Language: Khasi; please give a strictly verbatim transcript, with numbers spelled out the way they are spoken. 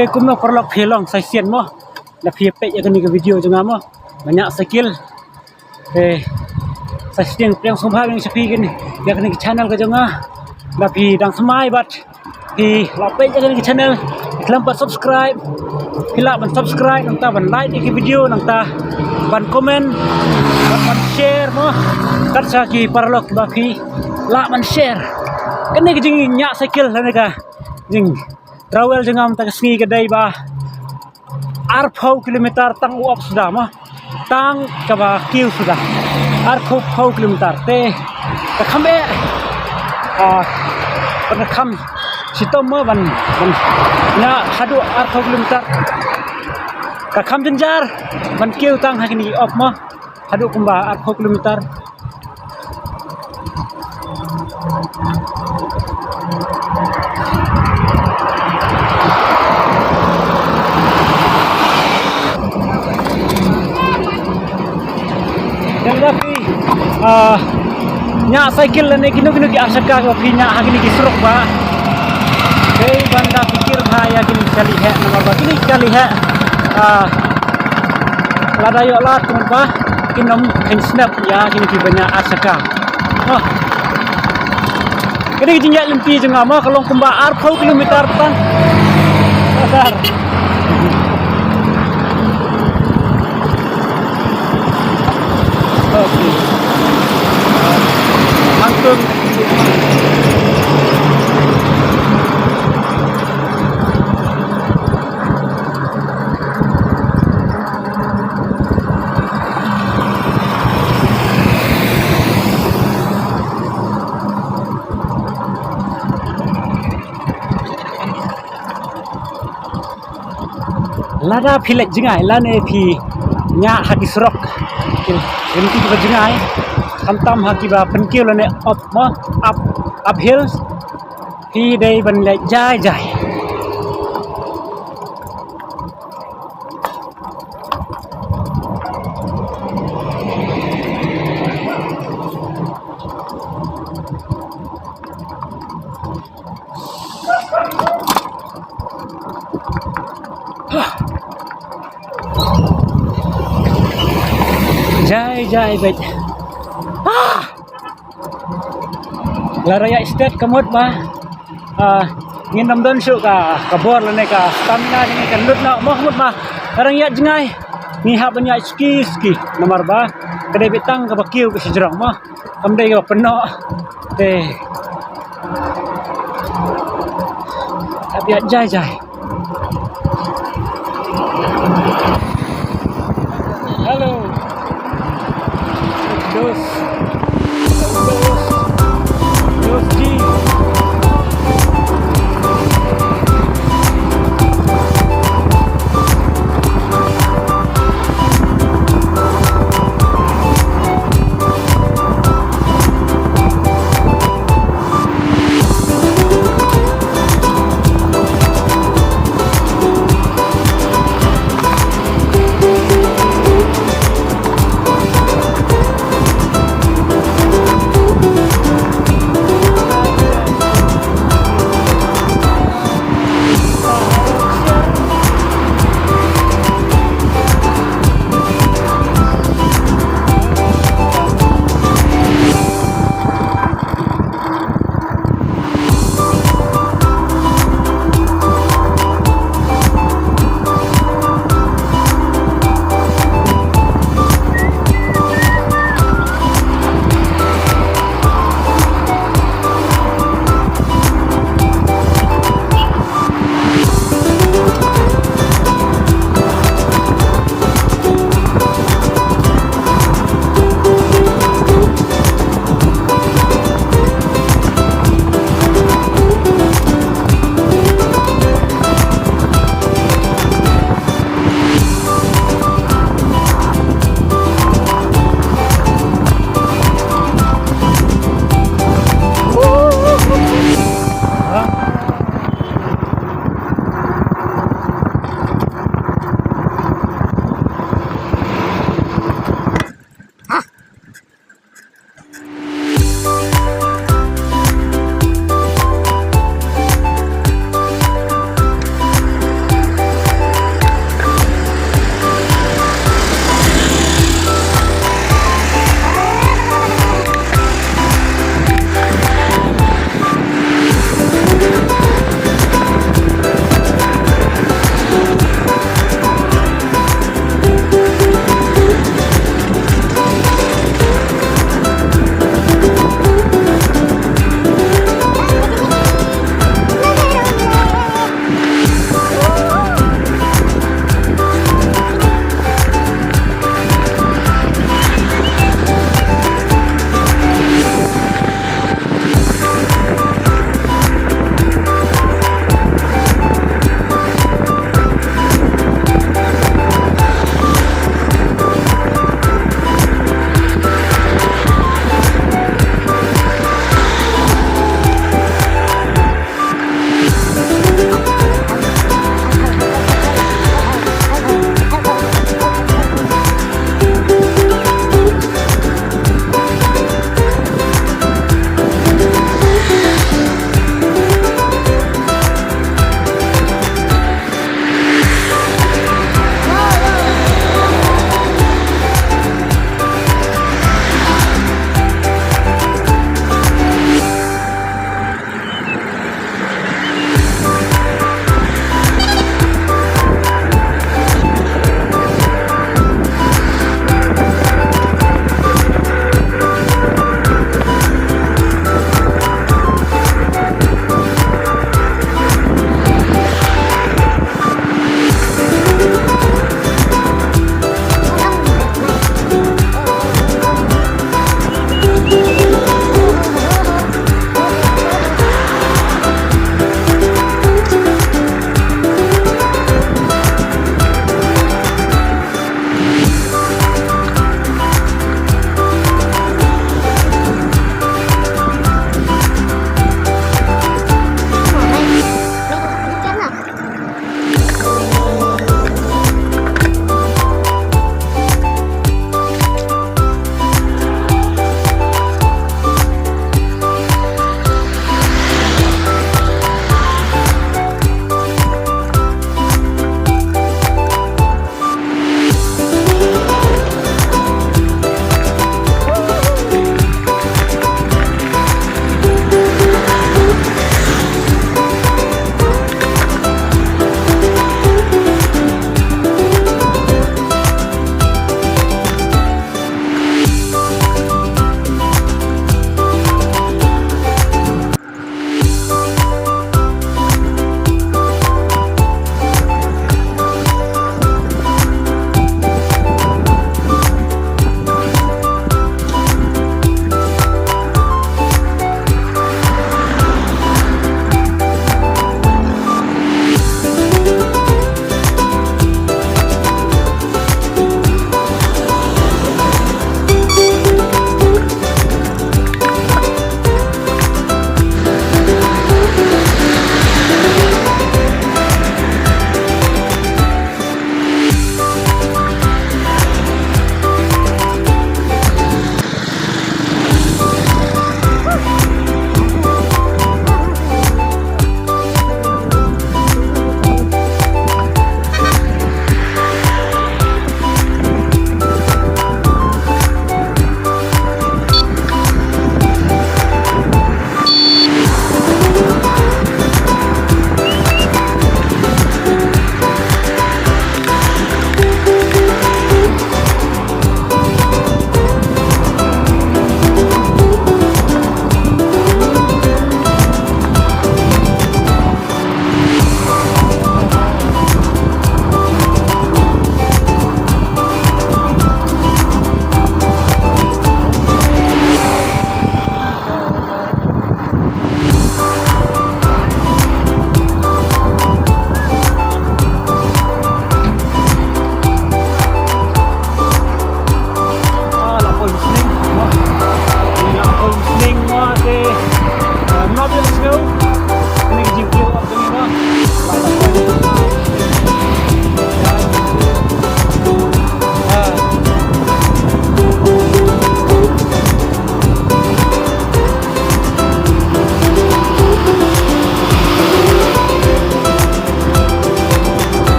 Te kumno paralok phi long sa shisien mo, da phi peit ïa kane ka video jong nga mo, ba ñiah cycle. Te sa shisien pdiang sngewbha biang sha phi kane, ïa kane ka channel ka jong nga. Da phi dang thymmai bad phi la peit ïa kane ka channel, khlem pat subscribe, phi lah ban subscribe, nangta ban like ïa ki video, nangta ban comment, ban, ban share mo, kat sa ki paralok ba phi lah ban share. Kane ka jingñiah cycle lane ka jing travel jong nga mynta ka sngi ka dei ba arphew kilometer tang u op suda mo, tang kaba kiew suda, arphew phew kilometer te ka kham eh, ah, ka kham shitom mo ban, ban ñiah haduh arphew kilometer, ka kham jynjar ban kiew tang ha kine ki op mo. Haduh kumba arphew kilometer. Ïa lada phi, ah, ñiah cycle lane kino kino ki ar shaka ba phi ñiah ha kine ki surok ba, dei ban da pyrkhat bha ïa kine ki kali heh, namar ba kine ki kali heh, ah, lada ïoh lad kumne ba kin ym kheiñ snep ïa kine kiba ñiah ar shaka. Oh. Kane ka jingïaid lynti jong nga mo ka long kumba arphew kilometer tang. Sir. Okay. Hangtum. Lada phi leit jngai lane phi ñiah ha ki surok, ki lynti kiba jngai, khamtam ha kiba pynkiew lane up mo, up, up hills, phi dei ban leit jai jai. Jai jai beit. Ah! Lada ïaid stet ka mut ba, ah, ngin ym don shuh ka, ka bor lane ka stamina, lane ka lut noh mo, ka mut ba lada ngi ïaid jngai ngi hap ban ïaid suki suki, namar ba ka dei beit tang kaba kiew ka shajrong mo, kam dei kaba pynnoh. Te hap ïaid jai jai.